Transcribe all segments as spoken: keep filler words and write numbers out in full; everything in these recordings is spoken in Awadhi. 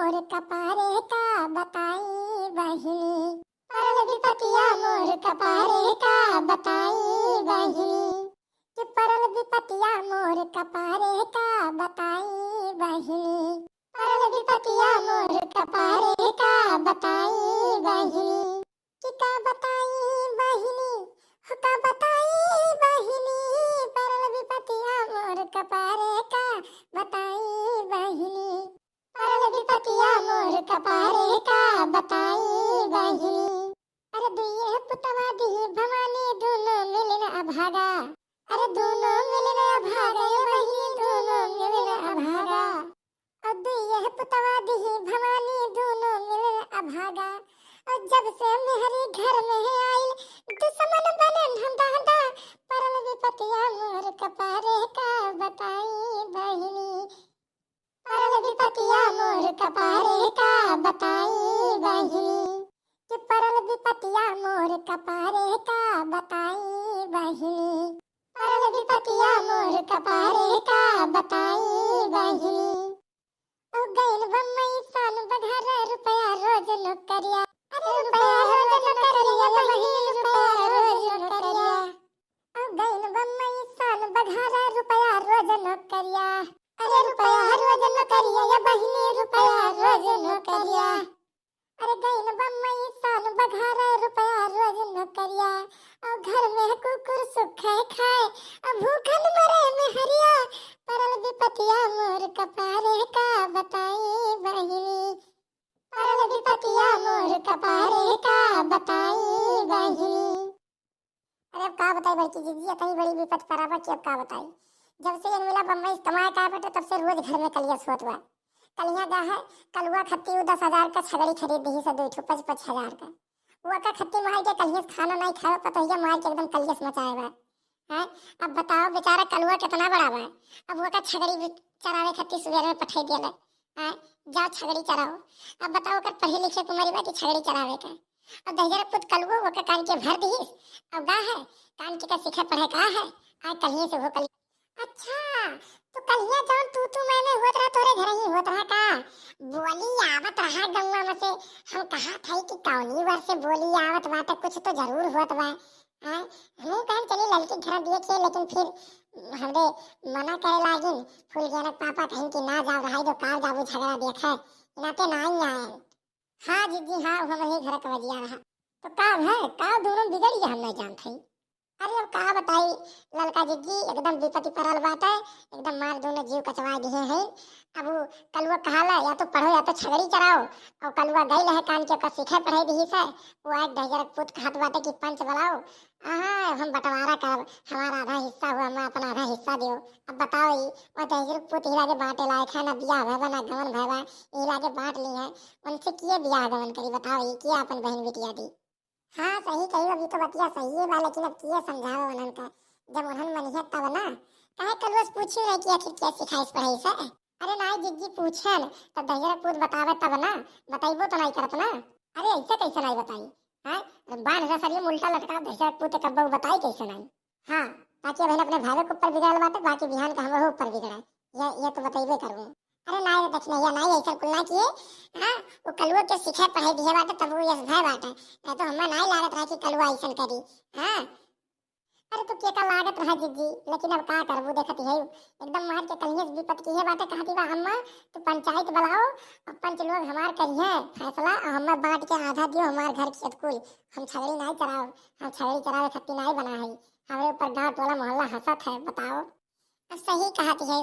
मोर कपारे का बताई बहिनी, परल विपतिया मोर कपारे का बताई बहिनी, कि परल विपतिया मोर कपारे का बताई बहिनी, परल विपतिया मोर कपारे का बताई बहिनी, कि का बताई बहिनी, हो का बताई बहिनी, परल विपतिया मोर कपारे का बताई बहिनी, परल विपतिया मोर कपारे का बताई बहिनी। अरे दुइये पुतवा दिही भवानी, दूनो मिलिन अभागा। अरे दूनो मिलिन अभागा, ए बहिनी, दूनो मिलिन अभागा। और दुइये पुतवा दिही भवानी, दूनो मिलिन अभागा। और जब से मेहरी घर में है आइल, दुश्मन बने हम दादा। परल विपतिया मोर कपारे का बताई बहिनी, परल विपतिया मोर कपारे का बताई बहिनी, कि परल विपतिया मोर कपारे का बताई बहिनी, परल विपतिया मोर कपारे का बताई बहिनी। ओ गइल बम्बई सन बघार, रुपया रोज नौकरिया। अरे रुपया रोज नौकरिया, बहिनी रुपया रोज नौकरिया। ओ गइल बम्बई सन बघार, रुपया रोज नौकरिया। अरे रुपया रोज नौकरिया, या बहिनी रुपया रोज नौकरिया। अरे गइल बम्बई सन बघार, रुपया रोज नौकरिया। और घर में कुकुर सुखे खाए, अब भूखन मरे मेहरिया। परल विपतिया मोर कपारे का बताई बहिनी, परल विपतिया मोर कपारे का बताई बहिनी। अरे अब का बताई बड़की जिज्जी, इतनी बड़ी विपत परा बा कि अब का बताई। जब से ये मिला बम्बई से कमाए का बेटे, तब से रोज घर में कलियस होत बा। कलिया गा है, कलुआ खत्ती उ दस हजार का छगड़ी खरीद दिहिस, दो ठो पच पच हजार का। वो का खत्ती मार के कलियस खाना नहीं खाए, पतोहिया मार के एकदम कलियस मचाए बा। हैं? अब बताओ बेचारा कलुआ कितना बड़ा बा, अब वो का छगड़ी भी चरावे खत्ती सुबह में पठाई दिया। हैं? जाओ छगड़ी चराओ। अब बताओ ओकर पढ़े लिखे के उम्र बा कि छगड़ी चरावे का? अब दहिजर पूत कलुओ ओकर कान के भर दिहिस। अब गा है, कान के का सीखे पढ़े का है? आए कलिये से हो कल। अच्छा, तो कलिया जौन तू तू मैं मैं होत रहा, तोरे घर ही होत रहा का? बोली आवत रहा गौवा में से। हम कहा था कि कौनी वर से बोली आवत बा, तो कुछ तो जरूर होत बा। हैं? हमहू कहन चली ललकी घर देखिए, लेकिन फिर हमरे मना करे लागिन। फूल गेनक पापा कहिन कि ना जाओ, रहाई दो, काल जाबू झगड़ा देखे, इनाते ना ही आए। हाँ जिज्जी, हाँ, वो हमरे घर का बजिया रहा। तो का भय, का दोनों बिगड़ गया, हम नहीं जानत हई। अरे अब का बताई ललका जिज्जी, एकदम विपत्ति पड़ल बाटे, एकदम मार दोनों जीव कचवा दिए हैं। अब वो कलुआ कहाला, या तो पढ़ो या तो छगड़ी चराओ। और कलुआ गइल है कान के ओकर सीखे पढ़ाई दिहिस है, वो आज दहिजरक पूत कहत बाटे कि पंच बुलाओ। हाँ, हम बंटवारा करब, हमारा आधा हिस्सा हुआ, हमें अपना आधा हिस्सा दियो। अब बताओ ई, वो दहिजरक पूत ही लागे बांटे लायक है, ना बियाह भय बा, ना गवन भय बा, ई लागे बांट ली है। उनसे किए बियाह गवन करी, बताओ ई, किए अपन बहन बिटिया दी? हाँ, सही कही, अभी तो बतिया सही है बा, लेकिन अब किए समझाओ उन्हन का, जब उन्हन मनिहे तब ना। काहे कलुआ से पूछी नहीं कि आखिर क्या सिखाइस पढ़ाई से? अरे नाई जिज्जी पूछन, तब दहिजरक पूत बतावे तब ना, बताइबो तो नहीं करत ना। अरे ऐसे कैसे नहीं बताई? हाँ, बांध रसरिये में उल्टा लटका दहिजरक पूत कब्बो बताई कैसे नहीं? हाँ, ताकि अबहिन अपने भावे के ऊपर बिगड़ल बाटे, बाकी बिहान का हमरो ऊपर बिगड़े। ये, ये तो बतइबे करबो। अरे नाई रे दक्षिणैया, नाई ऐसा कुल ना किए। हाँ, वो कलुआ के सिखाए पढ़ाई दिए बाटे, तब वो यस भय बाटे। नहीं तो हमें नाई लागत रहा कि कलुआ ऐसा करी। हाँ, अरे तो के का लागत रहा जिज्जी, लेकिन अब का करबू, देखत ही है, एकदम मार के कलियस विपत किहे बाटे, कहती बा अम्मा, तू पंचायत बुलाओ, और पंच लोग हमार करिहे फैसला, और हमें बांट के आधा दियो हमार घर खेत कुल, हम छगड़ी नाई चराओ, हम छगड़ी चरावे खत्ती नाई बना है, हमरे ऊपर गांव टोला मोहल्ला हंसत है, बताओ। अब सही कहत है,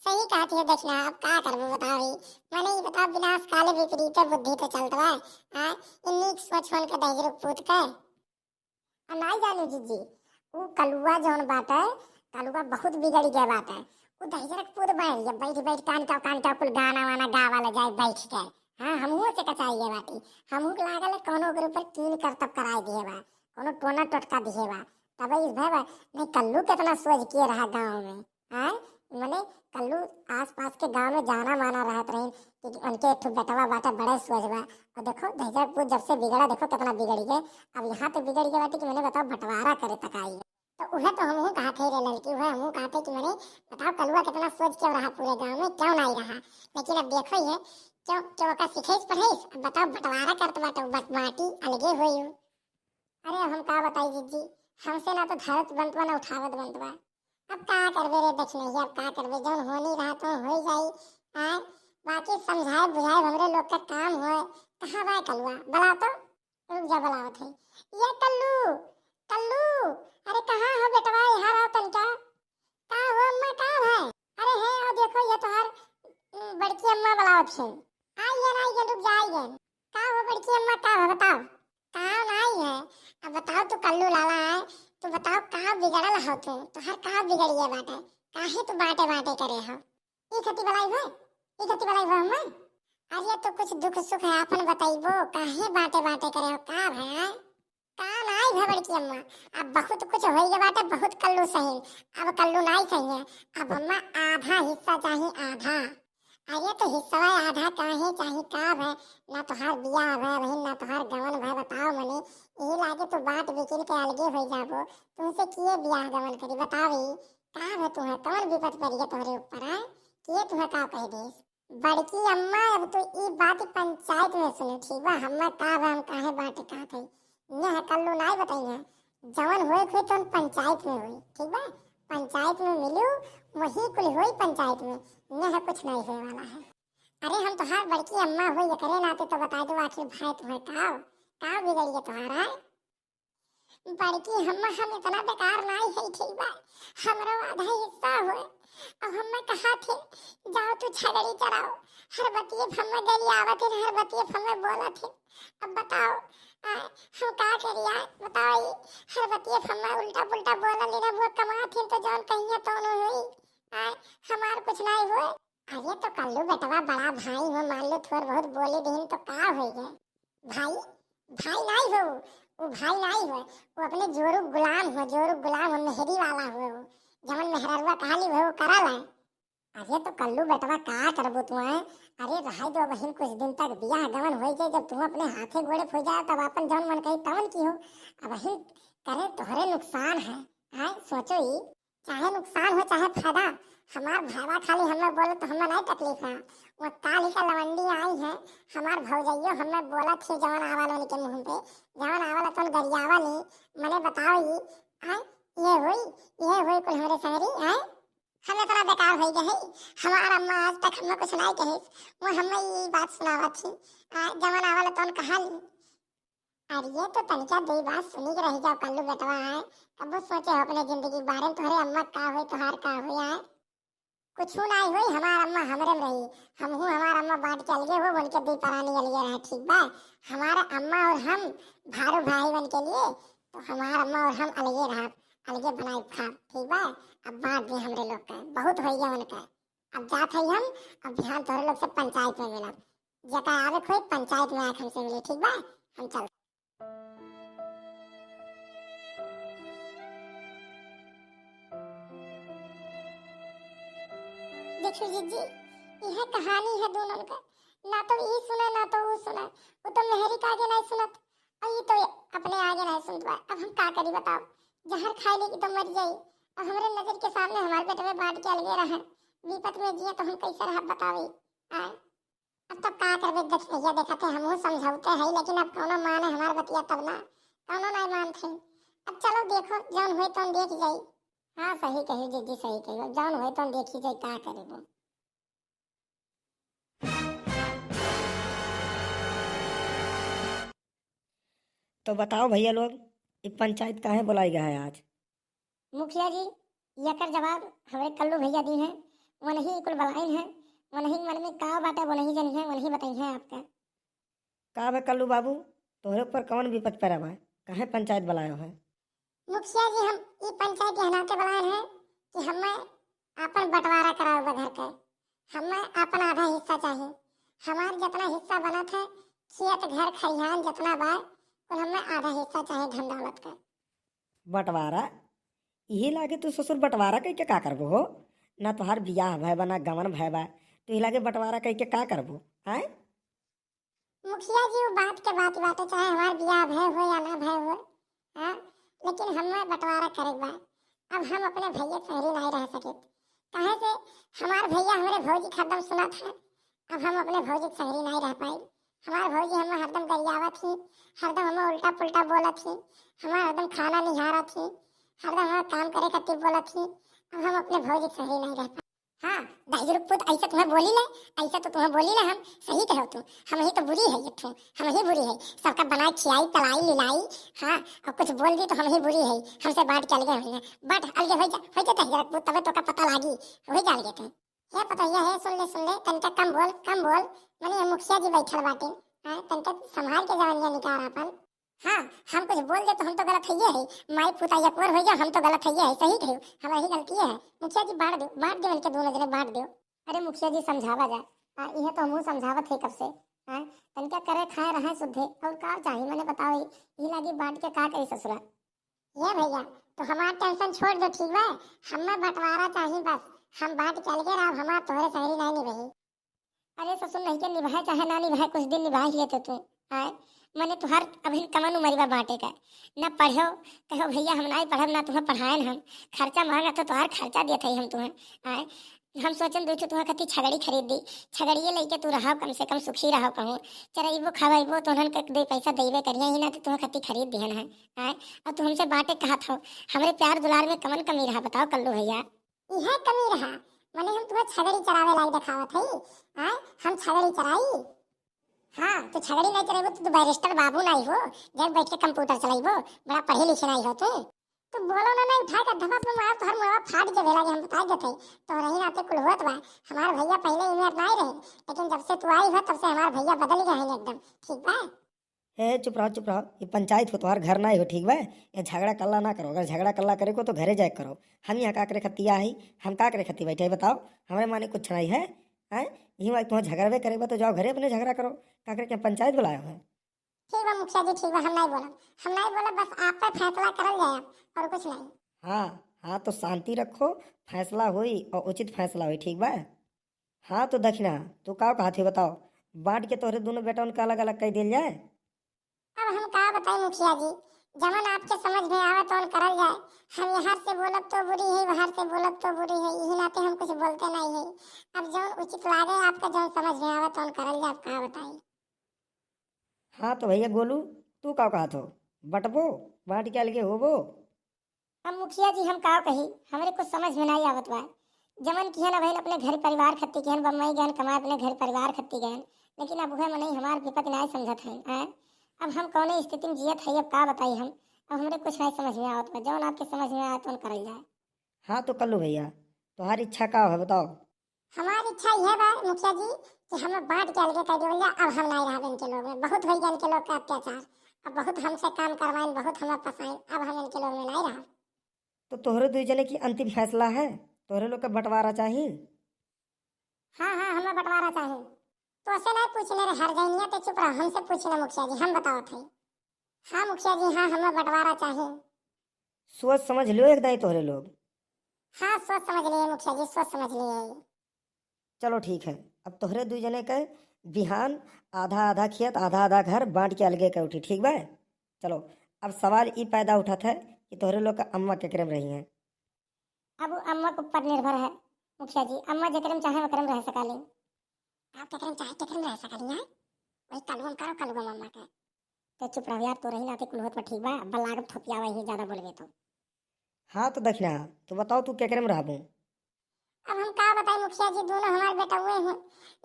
सही कहत है, देखना अब का करबू बताओ ही, माने ई बताओ विनाश काले विपरीत बुद्धि तो चलत बा, हाँ, ई नीक सोच होन के दहिजरक पूत के। आ नाई जानू जिज्जी, ऊ कलुआ जौन बाटे, कलुआ बहुत बिगड़ गया बाटे। ऊ दहिजरक पूत बन गया, बैठ बैठ कान का कान का कुल गाना वाना गावा ले जाए बैठ के। हाँ, हमहू से कचाई गए बाटी, हमहू के लागल है कौनो ओकरे ऊपर कील करतब कराए दिए बा, कौनो टोना टोटका दिए बा, तब इस भय बा, नहीं कल्लू कितना सोच किए रहा गाँव में। आय, मने कल्लू आसपास के गांव में जाना माना रहत रही कि उनके एक ठो बेटवा बाटे बड़े सोझ बा। और देखो दहिजरक पूत जब से बिगड़ा, देखो कितना बिगड़ गए। अब यहाँ तो बिगड़ गए बाटे कि मने बताओ बंटवारा करे तक आई। तो उहे तो हमहू कहा थे रे ललकी, उहे हमहू कहा थे कि मने बताओ कलुआ कितना सोझ क्यों रहा पूरे गांव में, क्यों नहीं रहा। लेकिन अब देखो ये क्यों, क्यों का सिखाइस पढ़ाइस? अब बताओ, बंटवारा करत बाटो, बस बाटी अलगे होई हो। अरे, अब हम का बताई जिज्जी, हमसे ना तो धरत बनत बा, ना उठावत बनत बा। अब का करबे रे दक्षिणैया, अब का करबे, जौन होनी रहा तो होई जाई। आय, बाकी समझाए बुझाए हमरे लोग का काम होए। कहाँ बा कलुआ? बुलाओ तो। रुक जा, बुलावत है। ये कल्लू, कल्लू, अरे कहाँ हो बेटवा, यहाँ रहो तनिका। का हो अम्मा, का है? अरे हे, आओ देखो, ये तोहार, उम, बड़की अम्मा बुलावत है। आई गन, आई गन, रुक जा, आई गन। का हो बड़की अम्मा, का हो, बताओ। का नाई है? अब बताओ, तू कल्लू लाला है, तू बताओ, का बिगड़ल हो तू? तोहार का बिगड़िए बाटे? काहे तू बाटे बाटे करे हो? ई खती बलाई हो, ई खती बलाई हो अम्मा। अरे तो कुछ दुख सुख है, आपन बताइबो, काहे बाटे बाटे करे हो, का भय? का नाई भय बड़की अम्मा, अब बहुत कुछ होई गए बाटे, बहुत कल्लू सही, अब कल्लू नाई सही है, अब अम्मा आधा हिस्सा चाही, आधा। अरे तो हिस्सा आधा काहे चाही, का भय? ना तोहार बियाह भय बहिन, ना तोहार गवन भय, बताओ मने, यही लागे तू बाट बिकिन के अलगे हो जाबो, तुमसे किए बियाह गवन करी, बताओ ई, का भय तुम्हें, कौन विपत पड़ गया तोहरे ऊपर है? किए तुम्हें का कह देस? बड़की अम्मा, अब तू ई बात पंचायत में सुनो, ठीक बा? हम्मे का बा, हम काहे बाटे कहत हई? नेह कल्लू नाई बताई है, जवन होए के होई तवन पंचायत में होई, ठीक बा? पंचायत में मिलू, वही कुल होई पंचायत में, नेह कुछ नाई होए वाला है। अरे हम तोहार बड़की अम्मा होई, एकरे नाते तो बताई दो, आखिर भाई तुम्हें का, का बिगड़ गया तुम्हारा? बड़की अम्मा, हम इतना बेकार नाई है, ठीक बा? हमरो आधा हिस्सा होए। अब हम्मे कहा थे, जाओ तू छगड़ी चराओ। हर बतिये हम्मे गरियावत है, हर बतिये हम्मे बोलत है। अब बताओ, आ, हम का करी यार? बताओ, ई हर बतिये हम्मे उल्टा पुल्टा बोल लेना, वो कमात है तो जौन कहिए तो न होई। आ, हमार कुछ नाई होए। अरे तो कल्लू बेटवा, बड़ा भाई हो, मान लो थोड़ बहुत बोले देहिन तो का होई गए? भाई, भाई नाई हो, वो भाई नाई हो, वो अपने जोरू गुलाम हो, जोरू गुलाम हो, मेहरी वाला हो, जवन मेहररुआ कहाली हो, वो करल है। अरे तो कल्लू बेटवा, का करबो तू, हैं? अरे रहाई दो बहिन, कुछ दिन तक बियाह गवन होई जाए, जब तू अपने हाथे गोड़े फो जाए, तब अपन जौन मन कही तवन की हो। अब बहिन करे तोहरे नुकसान है, हैं? सोचो ई। चाहे नुकसान हो चाहे फायदा, हमार भाईवा खाली हमें बोले तो हमें नहीं तकलीफ है। वो काल ही का लवंडी आई है, हमार भौजइयो हमें बोला थी जवन आवल उनके मुंह पे, जवन आवल अपन गरियावा ली, मने बताओ ई, आय, ये होई, ये होई कुल हमरे संगरी, आय। हम इतना बेकार होई गए हैं, हमार अम्मा आज तक हमें कुछ नहीं कहे, वो हमें ये बात सुनावा थी, आय, जवन आवल तवन कहा ली। अरे ये तो तनिका दे बात सुनी के रह जाओ कल्लू बेटवा, आय। कबो सोचे हो अपने जिंदगी के बारे में, तोहरे अम्मा का होई, तोहार का होई, आय। कुछ नाई होई, हमार अम्मा हमरे में रही, हमहू हमार अम्मा बांट के अलगे हो, उनके दुई परानी अलगे रहे, ठीक बा? हमारे अम्मा और हम भारू भाई बन के लिए, तो हमार अम्मा और हम अलगे रहा, अलगे बनाई खाब, ठीक बा? अब बांट दे हमरे लोग का, बहुत हो गया उनका। अब जात है हम, अब बिहान तोहरे लोग से पंचायत में मिलब, जेका आवे कोई पंचायत में आके हमसे मिले, ठीक बा? हम चल। देखो जिज्जी, यह कहानी है दोनों का, ना तो ई सुने ना तो ऊ सुने, वो तो मेहरी का आगे नहीं सुनत और ये तो अपने आगे नहीं सुनत बा। अब हम का करी बताओ, जहर खाए लेगी तो मर जाई। अब हमरे नजर के सामने हमारे बेटवे बांट के अलगे रहे, विपत में जिए तो हम कैसे रह बताओ? आए अब तो का करबे दक्षिणैया, देखत है हमहू समझौते है, लेकिन अब कौनो माने हमार बतिया तब ना, कौनो नहीं मानत है। अब चलो देखो, जौन होई तौन देख जाई। हाँ सही कही जिज्जी, सही कही, जौन होई तौन देखी जाई, का करेबो। तो बताओ भैया लोग, ई पंचायत काहे बुलाई गया है आज? मुखिया जी, एकर जवाब हमरे कल्लू भैया दी हैं, वनही कुल बलाइन हैं, वनही मन में का बाटे, वनही जनी है, वनही बताई हैं आपका। का बे कल्लू बाबू, तोहरे ऊपर कौन विपत पड़ा बा? काहे पंचायत बुलायो है? मुखिया जी, हम ई पंचायत यह नाते बुलाए हैं कि हमें आपन बंटवारा कराओ बा घर के, हमें आपन आधा हिस्सा चाही। हमार जितना हिस्सा बनत है, खेत घर खरिहान जितना बा, कुल हमें आधा हिस्सा चाही धन दौलत के। बंटवारा? इही लागे तू ससुर बंटवारा कइके का करबो हो? ना तोहार बियाह भय बा, ना गवन भय बा, तू इही लागे बंटवारा कइके का करबो? आय? मुखिया जी, वो बात के बात बाटे, चाहे हमार बियाह भय हो या ना भय हो, हाँ, लेकिन हमें बंटवारा करे के बा। अब हम अपने भैया के संगरी नहीं रह सकित, काहे से हमार भैया हमरे भौजी के हरदम सुनत है, अब हम अपने भौजी के संगरी नाहीं रह पाई। हमार भौजी हमें हरदम गरियावत ही, हरदम हमें उल्टा पुल्टा बोलत ही, हमार हरदम खाना निहारत ही, हरदम हमें काम करे खातिर बोलत ही। अब हम अपने भौजी के संगरी नाहीं रह पाई। हाँ, दहिजरू के पूत, ऐसे तुम्हें बोली ले, ऐसे तो तुम्हें बोली ले हम, सही कहो तुम, हम ही तो बुरी है, ये तुम, हम ही बुरी है, सबका बनाई खियाई, तलाई, लिलाई, हाँ, और कुछ बोल दी तो हम ही बुरी है, हमसे बांट के अलगे होइए, बांट अलगे हो जा, हो जा दहिजरू के पूत, तबे तो का पता लागी, हो जा अलगे तुम। हे पतोहिया, हे सुन ले, सुन ले, तनका कम बोल, कम बोल, मने ये मुखिया जी बैठल बाटे, हाँ, तनका संभाल के जवनिया निकार आपन। हाँ, हम कुछ बोल दे तो हम तो गलत हइये है, माई पूता एक और हो गया, हम तो गलत हइये है, सही कहियो, हमारी ही गलती है। मुखिया जी बांट दो, बांट दो इनके दोनों जने, बांट दो। अरे मुखिया जी समझावा जाए, आ, इहे तो हमहू समझावत है कब से, हाँ, तनका करे खाए रहे सुद्धे, और का चाही मने बताओ, ई लागी बांट के का करी ससुरा। ये भैया, तो हमार टेंशन छोड़ दो, ठीक बा? हमें बंटवारा चाही बस, हम बांट के अलगे रहब, हमार तोहरे संगरी नहीं निभाई। अरे ससुर, नहीं के निभाए चाहे ना निभाए, कुछ दिन निभाए लिए तो तू, आए, मने तुहार अभी कमन उमर बा बांटे का, ना पढ़ो, कहो भैया हम नहीं पढ़ब, ना तुम्हें पढ़ाएन हम, खर्चा मांगा तो तुहार खर्चा देत है हम तुम्हें, आए, हम सोचन दो ठो तुहार खातिर छगड़ी खरीद दी, छगड़िए लेके तू रहो, कम से कम सुखी रहो कहूँ, चरइबो खवइबो तो उन्हन के दो पैसा देबे करिए ही ना, तो तुहार खातिर खरीद दिहन है। आए, और तू हमसे बांटे कहत हो, हमरे प्यार दुलार में कमन कमी रहा बताओ कल्लू भैया? इहे कमी रहा, मने हम तुम्हें छगड़ी चरावे लायक देखावत हई, आए, हम छगड़ी चराई? हाँ, तू छगड़ी नहीं चराइबो तो तू बैरिस्टर बाबू नहीं हो, घर बैठ के कंप्यूटर चलाइबो, बड़ा पढ़े लिखे नहीं हो तू। तू बोलो ना, नहीं उठा के धपक में मार, तोहर मुंहवा फाट जावे लागे, हम बताई देते। तोहरे ही नाते कुल होत बा, हमार भैया पहले इमे नहीं रहे, लेकिन जब से तू आई हो तब से हमार भैया बदल गए हैं एकदम, ठीक बा? हे, चुप रहो, चुप रहो, ये पंचायत हो, तुम्हार घर नहीं हो, ठीक बा? ये झगड़ा कल्ला ना करो, अगर झगड़ा कल्ला करे को तो घरे जाए करो। हम यहाँ का करे खतिया है, हम का करे खतिया बैठे हैं, बताओ, हमरे माने कुछ नहीं है, हैं? यहीं तुम्हें झगड़वे करे बा तो जाओ घरे अपने झगड़ा करो, का करे के पंचायत बुलाए हो? ठीक बा मुखिया जी, ठीक बा, हम नहीं बोलब, हम नहीं बोलब, बस आप पे फैसला करल जाए, और कुछ नहीं। हाँ, हाँ, तो शांति रखो, फैसला होई और उचित फैसला होई, ठीक बा? हाँ तो दखिना, तू का कहत है बताओ, बांट के तोहरे दोनों बेटवन के अलग अलग कर दिल जाए? अब हम का बताई मुखिया जी, जवन आपके समझ में आवे तवन करल जाए। हम यहाँ से बोलब तो बुरी है, वहाँ से बोलब तो बुरी है, यही नाते हम कुछ बोलते नहीं है। अब जौन उचित लागे आपका, जौन समझ में आवे तवन करल जाए, अब का बताई। हाँ तो भैया गोलू, तू का कहत हो, बटबो, बांट के अलगे होबो? अब मुखिया जी हम का कही, हमरे कुछ समझ में नहीं आवत बा। जवन किहन अबहिन अपने घर परिवार खत्ती किहन, बम्बई गहन कमाए अपने घर परिवार खत्ती गहन, लेकिन अब उहे मनई हमार विपत नहीं समझत हैं, आए? अब हम कौने स्थिति में जियत है, अब का बताई हम, अब हमरे कुछ नहीं समझ में आवत बा, जवन आपके समझ में आए तवन करल जाए। हाँ तो कल्लू भैया, तुम्हारी इच्छा का है बताओ? हमार इच्छा यह बा मुखिया जी कि हमें बांट के अलगे कर दिया, अब हम नहीं रहब इनके लोग में। बहुत हो गया इनके लोग का अत्याचार, अब बहुत हमसे काम करवाइन, बहुत हमें फंसाइन, अब हम इनके लोग में नहीं रहब। तो तोहरे दुई जने की अंतिम फैसला है, तोहरे लोग का बंटवारा चाही? हाँ, हाँ, हमें बंटवारा चाही। तो ऐसे नहीं पूछ ले रे हर जैनिया, ते चुप रहो, हमसे पूछ ले मुखिया जी, हम बतावत है। हाँ मुखिया जी, हाँ, हमें बंटवारा चाही। सोच समझ लियो एक दाई तोहरे लोग। हाँ, सोच समझ लिए मुखिया जी, सोच समझ लिए। चलो ठीक है, अब तोहरे दुई जने के बिहान आधा आधा खेत, आधा आधा घर बांट के अलगे के उठी, ठीक बा? चलो, अब सवाल ई पैदा उठत है कि तोहरे लोग का अम्मा केकरे में रही हैं? अब उ अम्मा के ऊपर निर्भर है मुखिया जी, अम्मा जेकरे में चाहे ओकरे में रह सकाली। आप केकरे में चाहे केकरे में रह सकाली हैं? वही कलुआ में करो, कलुआ में अम्मा के। ते चुप रहो यार, तोरे ही नाते कुल होत बा, ठीक बा? अब लागब थोपियावा ही, ज्यादा बोलबे तो। हाँ तो दखिना, तू बताओ, तू केकरे में रहबू? अब हम का बताई मुखिया जी, दोनों हमार बेटउए हैं,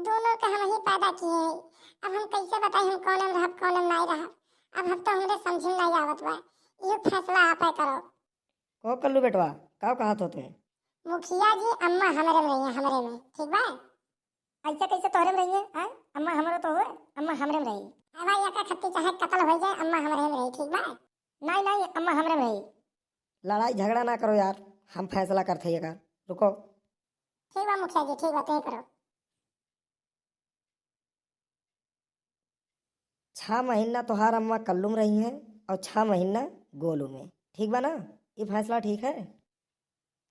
दोनों के हम ही पैदा किए हैं। अब हम कैसे बताई हम कौन में रहब, कौन में नहीं रहब? अब हम तो हमरे समझ में नहीं आवत बा, ये फैसला आप ही करो। को कल्लू बेटवा, का कहत हो तू? मुखिया जी, अम्मा हमरे में रही है, हमरे में, ठीक बा? ऐसे कैसे तोहरे में रही है, आय? अम्मा हमरो तो हुए, अम्मा हमरे में रही। अब भाई, एका खत्ती चाहे कत्ल हो जाए, अम्मा हमरे में रही, ठीक बा? नहीं, नहीं, अम्मा हमरे में रही। लड़ाई झगड़ा ना करो यार, हम फैसला करते हैं एकर, रुको। ठीक बा मुखिया जी, ठीक बा, तय करो। छह महीना तोहार अम्मा कल्लू में रही हैं और छह महीना गोलू में, ठीक बा ना? ये फैसला ठीक है?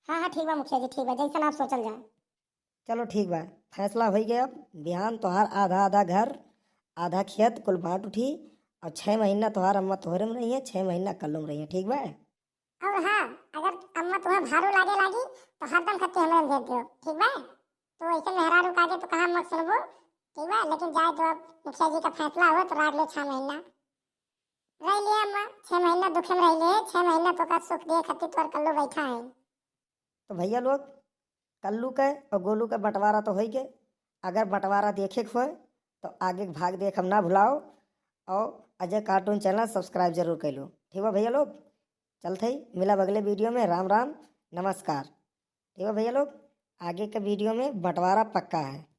हाँ, हाँ, ठीक बा मुखिया जी, ठीक बा, जैसन आप सोचल जाए। चलो ठीक बा, फैसला हो गया। अब बिहान तोहार आधा आधा घर, आधा खेत कुल बांट उठी और छह महीना तोहार अम्मा तोहरे में रही है, छह महीना कल्लू में रही है, ठीक बा? और हाँ, अगर अम्मा तुम्हें भारू लागे लागी तो हरदम खत्ती हमरे में भेज दियो, ठीक बा? तो ऐसे मेहरारू का आगे तो कहा मत सुनबो, ठीक बा, लेकिन जाए तो अब मुखिया जी का फैसला हुआ तो राख ले छह महीना। रह लिए अम्मा, छह महीना दुखे में रह लिए, छह महीना तो का सुख दिए खातिर तोर कल्लू बैठा है। तो भैया लोग, कल्लू के और गोलू के बंटवारा तो होई गए। अगर बंटवारा देखे के होए तो आगे के भाग देख हम ना भुलाओ, और अजय कार्टून चैनल सब्सक्राइब जरूर कर लो। ठीक बा भैया लोग, चलते ही मिलब अगले वीडियो में। राम राम, नमस्कार। ठीक बा भैया लोग, आगे के वीडियो में बंटवारा पक्का है।